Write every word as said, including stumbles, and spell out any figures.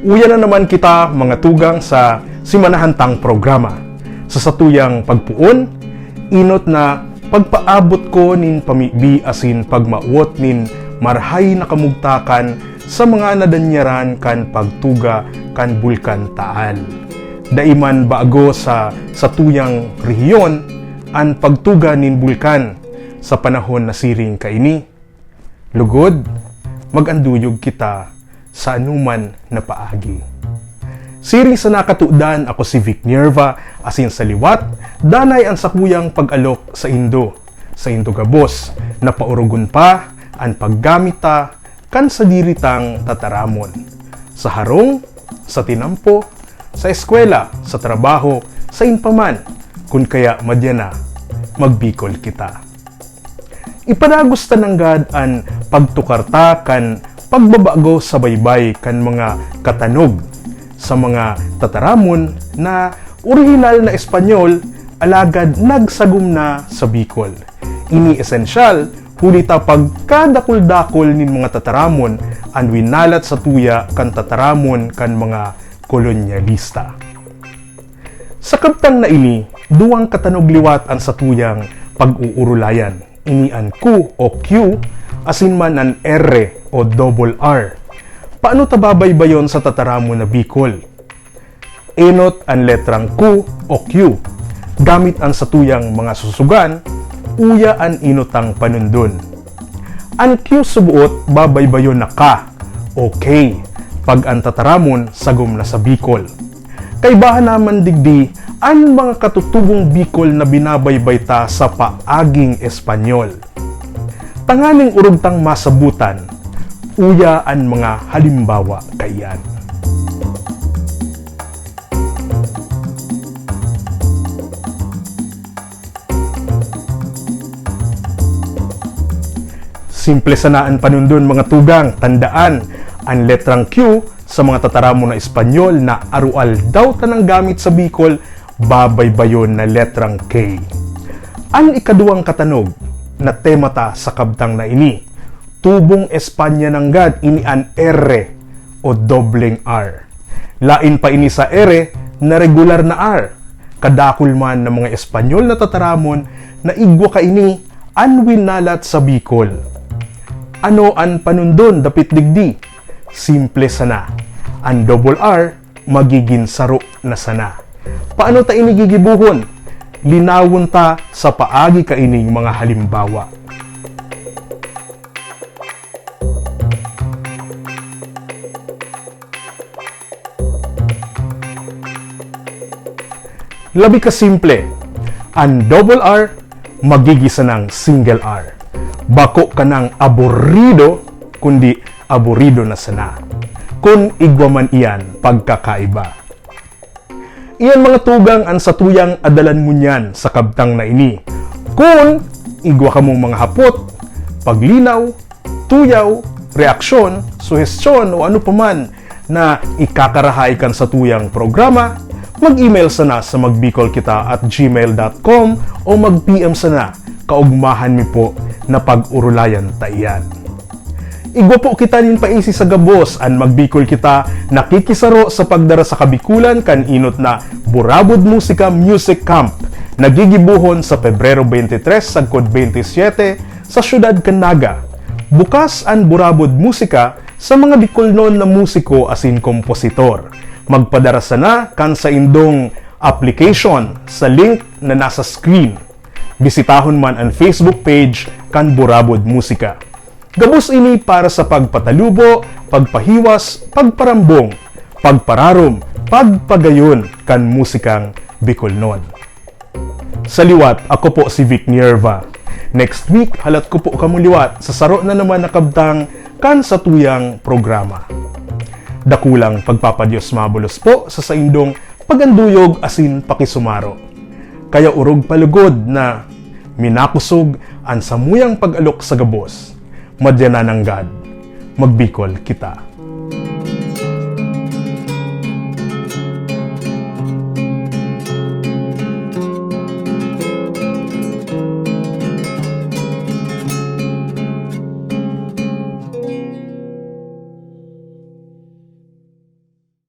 Uya na naman kita, mga tugang, sa simanahan tang programa. Sa satuyang pagpoon, inot na pagpaabot ko nin pamibi asin pagmawot nin marahay na kamugtakan sa mga nadanyaran kan pagtuga kan Bulkan Taal. Dai man bago sa satuyang rehiyon an pagtuga nin bulkan sa panahon na siring kaini. Lugod, mag-anduyog kita sa anuman na paagi. Siring sa nakatudan, ako si Vic Nierva, asin sa liwat, danay an sakuyang pag-alok saindo, saindo gabos, na paorogon pa an paggamit ta kan sadiri tang tataramon, sa harong, sa tinampo, sa eskwela, sa trabaho, sain pa man, kun kaya madya na, magbikol kita. Ipadagos ta nanggad an pagtukar ta kan pagbabago sa baybay kan mga katanog sa mga tataramon na orihinal na Espanyol, alagad nagsagom na sa Bicol. Ini esensyal, huli ta pagkadakul-dakul nin mga tataramon an winalat sa tuya kan tataramon kan mga kolonyalista. Sa kabtang na ini, duwang katanog liwat an satuyang pag-uurulayan. Ini an ku o kyu, asin man an erre o double R. Paano ta babaybayon sa tataramon na Bicol? Enot an letrang ku o kyu. Gamit an satuyang mga susugan, uya an enot tang panundon. An kyu suboot babaybayon na ka o key, pag an tataramon sagom na sa Bicol. Kaibahan naman digdi an mga katutubong Bicol na binabaybay ta sa paaging Espanyol. Tanganing orog tang masabotan, uya an mga halimbawa kaiyan. Simple sana an panundon, mga tugang. Tandaan, an letrang Q sa mga tataramon na Espanyol na aroaldaw ta nanggamit sa Bicol, babaybayon na letrang K. An ikaduwang katanog na tema ta sa kabtang na ini, tubong Espanya nanggad ini an R o dobleng R. Lain pa ini sa R na regular na R. Kadakul man na mga Espanyol na tataramon na igwa kaini an winalat sa Bicol. Ano an panundon dapit digdi? Simple sana. An double R magigin saro na sana. Paano ta ini gigibohon? Linawon ta sa paagi kaining mga halimbawa. Labi ka simple, an double R magigi sanang single R. Bako ka nang aborido, kundi aborido na sana, kun igwa man iyan pagkakaiba. Iyan, mga tugang, an satuyang adalan ngunyan sa kabtang na ini. Kun igwa kamong mga hapot, paglinaw, tuyaw, reaksyon, suhestyon o ano pa man na ikakarahay kan satuyang programa, mag-email sana sa magbicolkita at gmail dot com o mag-P M sana, kaugmahan mi po na pag-urulayan ta iyan. Igwa po kita nin paisi sa gabos, an Magbikol Kita nakikisaro sa pagdara sa Kabikulan kan inot na Burabod Musika Music Camp, na gigibohon sa Pebrero twenty-three sagkod twenty-seven sa siyudad kan Naga. Bukas an Burabod Musika sa mga Bikolnon na musiko asin kompositor. Magpadara sana kan saindong application sa link na nasa screen. Bisitahon man an Facebook page kan Burabod Musika. Gabos ini para sa pagpatalubo, pagpahiwas, pagparambong, pagpararom, pagpagayon kan musikang Bikolnon. Sa liwat, ako po si Vic Nierva. Next week, halat ko po kamo liwat sa saro na naman na kabtang kan satuyang programa. Dakulang pagpapadiyos mabulos po sa saindong pag-anduyog asin pakisumaro. Kaya orog pa lugod na minakosog an samuyang pag-alok sa gabos. Madya na nanggad, Magbikol Kita.